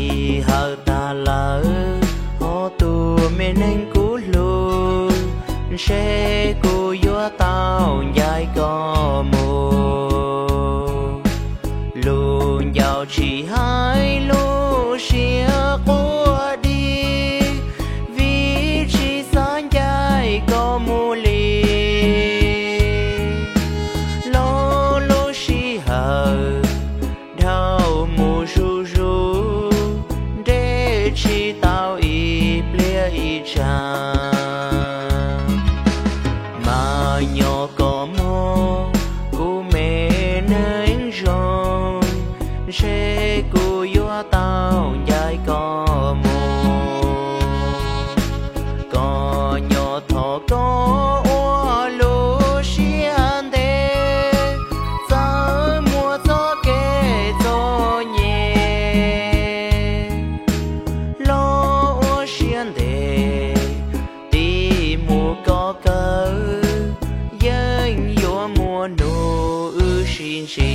Sij hawm tag lawm, ho tus me neeg kuv hlub, ntshe kuv yuav tau ncaim koj mus. Lus ncauj tsis hais lub siab quaj dig, vim tsis xav ncaim koj mus li. Los lub sij hawm dhau mus zuj zus, nres tsis tau ib pliag ib tsam. Mas nyob koj muag, kuv me neeg zoo, ntshe kuv yuav tau ncaim koj mus. Koj nyob thov koj ua lub siab ntev, txawm muaj txoj kev txom nyem los ua siab ntev, tig mus koj kawg, yeej yuav muaj hnub wb sib ntsib.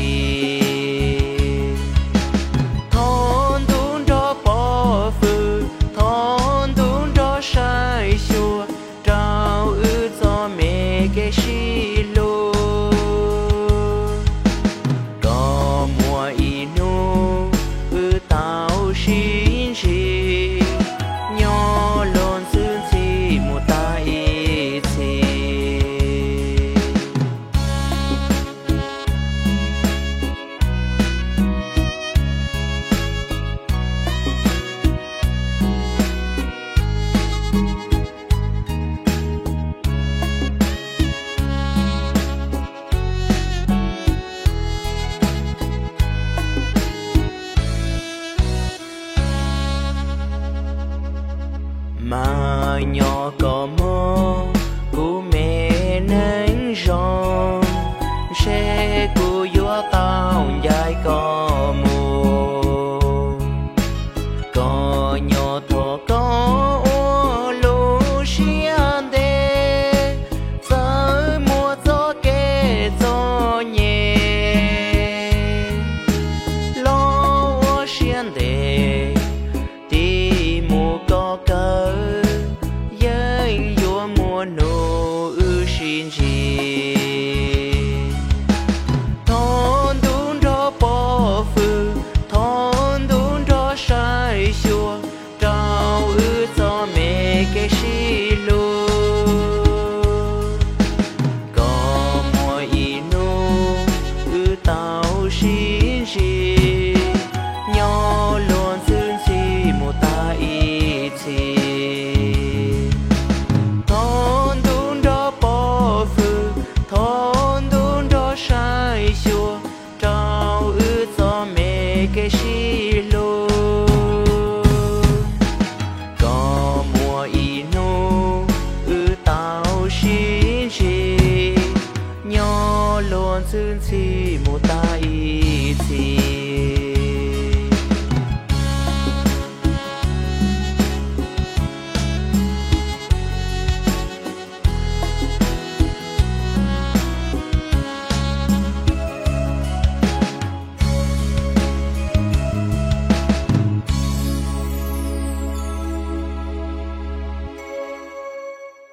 Thov ntuj nrog pov hwm, thov ntuj nrog saib xyuas, rau wb txoj me kev sib hlub. Kom muaj ib hnub wb tau sib ntsib, nyob luag ntxwb ntxhi mus tag ib txhis. Mas nyob koj muag, kuv me neeg zoo, ntshe kuv yuav tau ncaim koj mus. Koj nyob thov koj ua lub siab ntev, txawm muaj txoj kev txom nyem los ua siab ntev, tig mus koj kawg, yeej yuav muaj hnub wb sib ntsib. Thov ntuj nrog pov hwm, thov ntuj nrog saib xyuas, rau wb txoj me kev sib hlub. Kom muaj ib hnub wb tau sib ntsib, nyob luag ntxwb ntxhi mus tag ib txhis. Thov ntuj nrog pov hwm, thov ntuj nrog saib xyuas, rau wb txoj me kev sib hlub. Kom muaj ib hnub wb tau sib ntsib, nyob luag ntxwb ntxhi mus tag ib txhis.